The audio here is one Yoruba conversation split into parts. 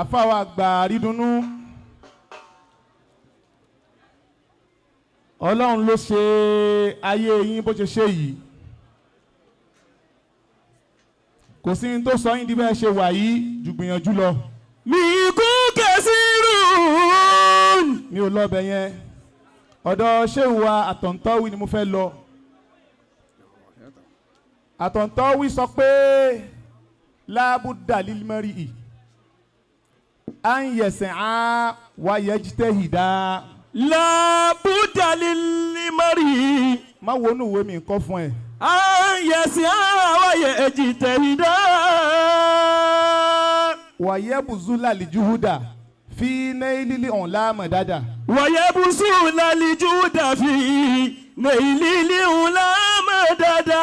Àfáwà àgbà àrídùnnú, Ọlọ́run ló ṣe ayé yín bó ṣe ṣe yìí. Kò sí ní tó sọ yín di bẹ́ẹ̀ ṣe wà yìí ju gbìyànjú lọ. Mi kú kẹsìrún. Mi ò lọ́bẹ̀ yẹn, ọ̀dọ̀ ṣéwù wa Àtọ̀ǹtọ́wí ni mo fẹ́ lọ. Àtọ̀ǹtọ́wí sọ pé lábúdà lílmẹ́rì ì à ń yẹ̀sẹ̀ á wáyé jítẹ́ hìdá. Làbúdà lílmẹ́rì. Má wo inú ìwé mi nǹkan fún ẹ. À ń yẹ̀sẹ̀ á wáyé jítẹ́ hìdá. Wàyẹ̀ bùzúlà lìjúhùdà fi náílì ọ̀nlá mọ̀dádà. Wàyẹ̀ bùzúlà lìjúhùdà fi náílì ọ̀nlá mọ̀dádà.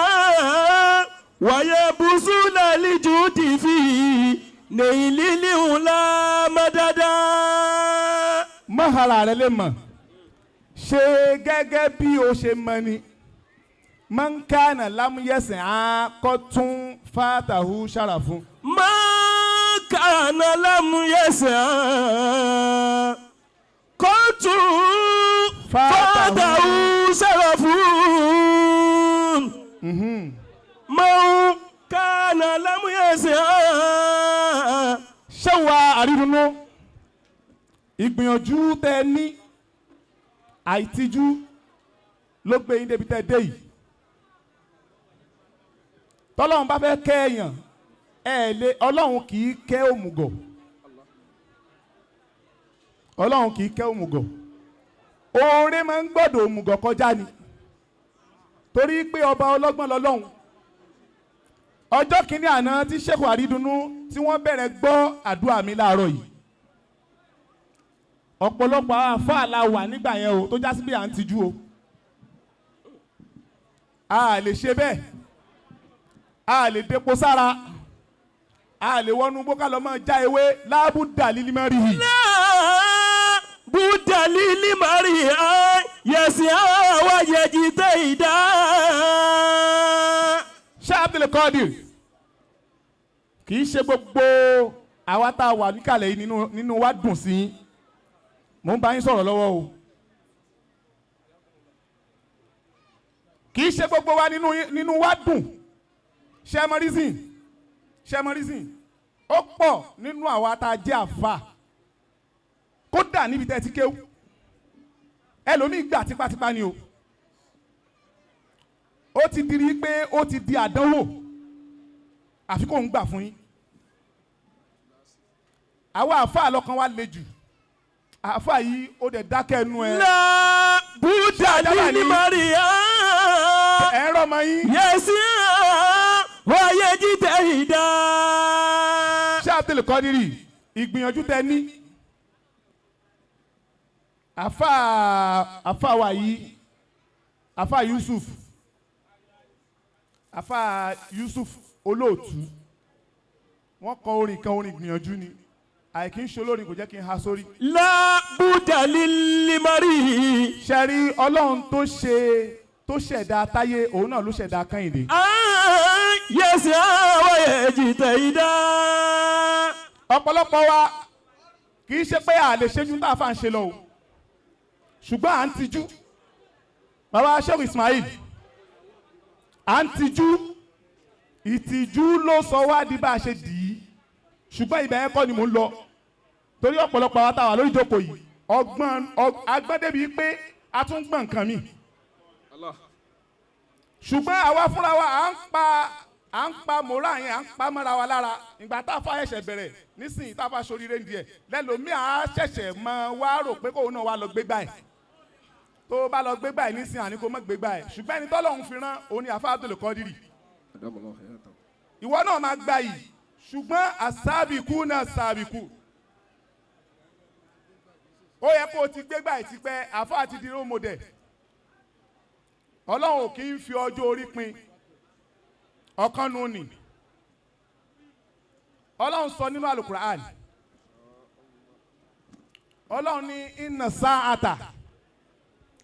Wàyẹ̀ bùzúlà lìjúhùdì fi náílì ọ̀nlá mọ̀dádà. Mọ́hàrá rẹ lè mọ̀ ṣe gẹ́gẹ́ bí o ṣe mọ̀ ni mọ̀nkánà lámúyẹ̀sìn á kọ́ tún fàtàhù ṣàràfún. Mọ̀nkánà lámúyẹ̀sìn á kọ́ tún fàtàhù ṣàràfún. Mọ̀nkánà lámúyẹ̀sìn á. Ṣé wàá àrídùnnú ìgbìyànjú tẹ ní àìtíjú ló gbé yín débi tẹ dé yìí? Tọ́lọ́run bá fẹ́ kẹ́ èèyàn ẹ lé, Ọlọ́run kì í kẹ́ òmùgọ̀, Ọlọ́run kì í kẹ́ òmùgọ̀. Oore máa ń gbọ́dọ̀ òmùgọ̀ kọjá ni, torí pé ọba ọlọ́gbọ́n lọ́lọ́run. Ọjọ́ kìíní àná tí Sheikh Àrídùnnú tí wọ́n bẹ̀rẹ̀ gbọ́ àdúrà mi láàárọ̀ yìí, ọ̀pọ̀lọpọ̀ àwọn àfáà la wà nígbà yẹn o tó já sí pé à ń tijú o, a lè ṣe bẹ́ẹ̀, a lè depo sára, a lè wọnú gbó ká lọ máa já ewé. Láàbùdà lílí mọ́ rí i. Láàbùdà lílí mọ́ rí i yẹ̀sìn àwa yẹ̀jì tẹ̀ ìdá. Ṣé Abdul Qadir, kì í ṣe gbogbo àwa tá a wà níkàlẹ̀ yìí nínú wa dùn sí yín. Mò ń bá yín sọ̀rọ̀ lọ́wọ́ o. Kì í ṣe gbogbo wa nínú wa dùn. Ṣé mọ reason? Ṣé mọ reason? Ó pọ̀ nínú àwa tá a jẹ́ àfa, kódà níbi tẹ́ ti kéwú, ẹlòmíì gbà tipátipá ni o. Ó ti di rí pé ó ti di àdánwò, àfi kò ń gbà fún yín. Àwa àfa lọ́kàn wa le jù. Àfa yìí ó dẹ̀ dákẹ́ ẹnu ẹ. Lábúdà lílí Maria. Ẹ ń rọmọ yín. Yẹ̀sí wáyé jíjẹ ìdá. Ṣé Abdul Qadiri, ìgbìyànjú tẹ ní. Àfa wa yìí, àfa Yusuf, àfa Yusuf olóòtú, wọ́n kọ orin kan, orin ìgbìyànjú ni. Àìkí ń ṣe olórin kò jẹ́ kí n ha sórí. Lábúdà lílí Maria. Ṣẹ́rí Ọlọ́run tó ṣe tó ṣẹ̀dá táyé, òun náà ló ṣẹ̀dá Kẹ́hìndé. Yẹ̀sí wáyé jíjẹ ìdá. Ọ̀pọ̀lọpọ̀ wa kì í ṣe pé a lè ṣe ju tá a fà ń ṣe lọ o, ṣùgbọ́n à ń tijú. Bàbá Sheikh Ismail, à ń tijú. Ìtìjú ló sọ wá di bá a ṣe dì í. Ṣùgbọ́n ibẹ̀ yẹn kọ́ ni mò ń lọ, torí ọ̀pọ̀lọpọ̀ àwọn táwa lórí ìjókòó yìí, ọgbọ́n agbọ́n débi pé a tún gbọ́n nǹkan mi, ṣùgbọ́n àwa fúnra wa à ń pa mòrá yẹn, à ń pa mọ́ra wa lára. Ìgbà tá a fa ẹ̀ṣẹ̀ bẹ̀rẹ̀ nísìnyí, tá a fa sóríire ń díẹ̀ lẹ́lòmíì, á ṣẹ̀ṣẹ̀ mọ wá rò pé kóun náà wá lọ gbégbá ẹ̀. Tó bá lọ gbégbá ẹ̀ nísìnyí, àní kó má gbégbá ẹ̀. Ṣùgbọ́n ẹni tọ́lọ́hún fi rán òun ni àfa Abdul Qadiri. Ìwọ náà máa gba yìí, ṣùgbọ́n àsábìkú náà sàbìkú. Ó yẹ kó o ti gbégbá ẹ̀ tipẹ́. Àfa àti di role model. Ọlọ́run ò kì í fi ọjọ́ orí pin ọ̀kan nù ní. Ọlọ́run sọ nínú Alukur'an, Ọlọ́run ní inna sa'ata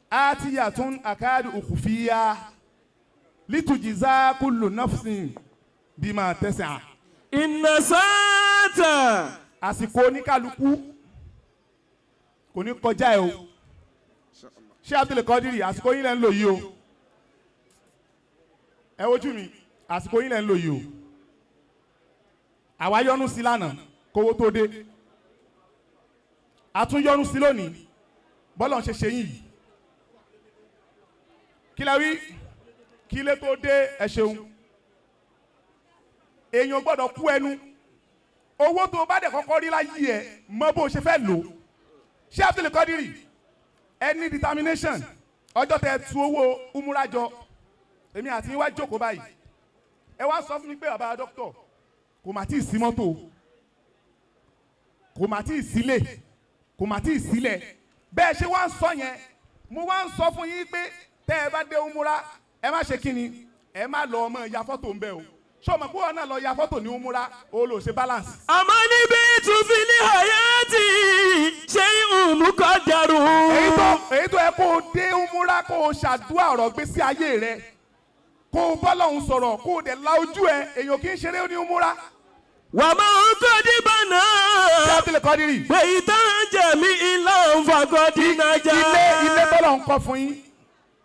atiyatun akadu ukhfiya litujiza kullu nafsin bima tas'a. Inna sa'ata Àsìkò oníkálukú kò ní kọjá ẹ o. Ṣé Abdul Kadiri, àsìkò yín lẹ́ ń lò yìí o. Ẹ wojú mi, àsìkò yín lẹ́ ń lò yìí o. Àwa yọnu sí lánàá kówó tó dé, a tún yọnu sí lónìí bọ́lọ̀ ń ṣe ṣe yín yìí. Kí lẹ wí? Kí lé tó dé? Ẹ ṣeun. Èèyàn gbọ́dọ̀ kú ẹnu owó tó o bá dẹ̀ kọ́kọ́ rí láyé ẹ mọ bó o ṣe fẹ́ lò ó. Ṣé Abdul Kadiri, ẹ ní determination. Ọjọ́ tẹ tu owó umura jọ, èmi àti yín wá jókòó báyìí, ẹ wá sọ fún mi pé bàbá dókítà, kò mà tí ì sí mọ́tò, kò mà tí ì sílé, kò mà tí ì sílẹ̀. Bẹ́ẹ̀ ṣe wá ń sọ yẹn, mo wá ń sọ fún yín pé tẹ́ ẹ bá dé umura, ẹ má ṣe kíni, ẹ má lọ ọmọ ya fọ́tò ń bẹ o. Ṣé o mọ̀ pé wọn náà lọ ya fọ́tò ní umura, o lò ṣe balance. Àmọ́ níbi ìtúfin ní hayati ṣé ìmúkọ̀dàrú. Èyí tó yẹ kó o dé umura, kó o ṣàdúrà ọ̀rọ̀ gbé sí ayé rẹ, kó o bọ́lọ́hún sọ̀rọ̀, kó o dẹ̀ la ojú ẹ. Èèyàn kì í ṣeré ní umura. Wà máa ń kọ́ dìbò Ṣé náà. Abdul Kadiri, Èyí tó ń jẹ̀mí ilá ń fagọ́dí náà já. Ilé bọ́lọ̀ ń kọ́ fún yín,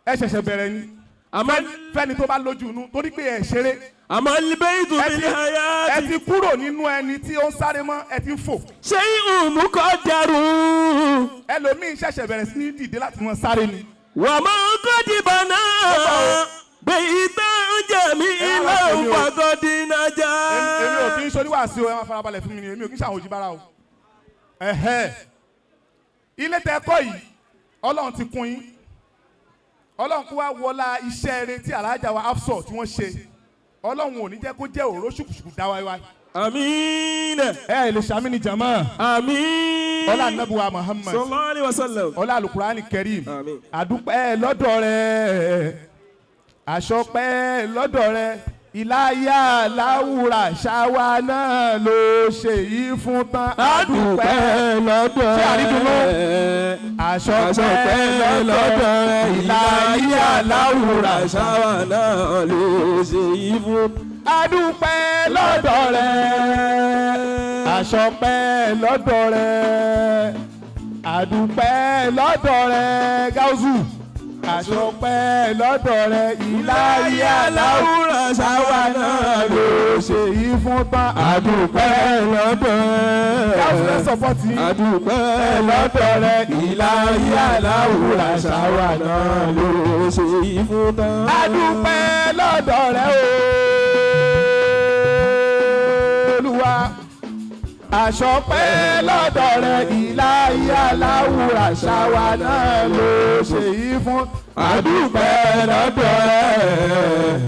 ẹ ṣẹ̀ṣẹ̀ bẹ̀rẹ̀ ni. Àmọ́ Fẹ́ni tó bá lójú inú torí pé ẹ ṣeré. Àmọ́ níbi Ẹ ìtúfin ti ní ẹ hayati ti kúrò nínú ẹni tí ó ń sáré mọ́, ẹ ti ń fò. ṣé ìmúkọ̀dàrú. Ẹlòmíín ṣẹ̀ṣẹ̀ bẹ̀rẹ̀ sí ní dìde láti mọ sáré ni. Wà máa ń kọ́ dìbò náà. Èyí tó ń jẹ̀mí ilá ń fagọ́dí náà já. Èmi ò kí ń ṣoníwàásí o, ẹ máa farabalẹ̀ fún mi ni. Èmi ò kí ń ṣàwọn òjìbára o. Ẹ̀hẹ́. Ilé tẹ kọ́ yìí, Ọlọ́run ti kún yín. Ọlọ́run kó wá wọlá iṣẹ́ eré tí Alhaja wa Afsọ tí wọ́n ṣe, Ọlọ́run ò ní jẹ́ kó jẹ́ òró ṣùkùṣùkù dá wáíwáí. Àmín. Ẹ lè ṣàmì ní jama. Àmín. Ọlá anabuwa Muhammad. Sallallahu alaihi wasallam. Ọlá alukurani Karim. Àmín. Àdúpẹ́ lọ́dọ̀ rẹ̀, àṣọpẹ́ lọ́dọ̀ rẹ̀, ìláyà láwùrà ṣáwa náà ló ṣe yìí fún tán. Àdúpẹ́ lọ́dọ̀ Ṣé àrídùnnú? Àṣọpẹ́ lọ́dọ̀ rẹ̀, ìláyà láwùrà ṣáwa náà ló ṣe yìí fún. Àdúpẹ́ lọ́dọ̀ rẹ̀, àṣọpẹ́ lọ́dọ̀ rẹ̀, àdúpẹ́ lọ́dọ̀ rẹ̀, gáúsù, àṣọpẹ́ lọ́dọ̀ rẹ̀, ìláyà láwùrà ṣáwa náà ló ṣe yìí fún tán. Àdúpẹ́ lọ́dọ̀ gáúsù rẹ̀ sọ̀pọ̀tì Àdúpẹ́ lọ́dọ̀ rẹ̀, ìláyà láwùrà ṣáwa náà ló ló ṣe yìí fún tán. Adúpẹ́ lọ́dọ̀ rẹ̀ Olúwa, àṣọpẹ́ lọ́dọ̀ rẹ̀, ìláyà láwùrà ṣáwa náà ló ṣe yìí fún. Àdúpẹ́ lọ́dọ̀ rẹ̀,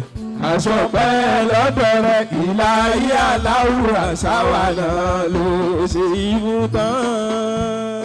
àṣọpẹ́ lọ́dọ̀ rẹ̀, ìláyà láwùrà ṣáwa náà ló ṣe yìí fún tán.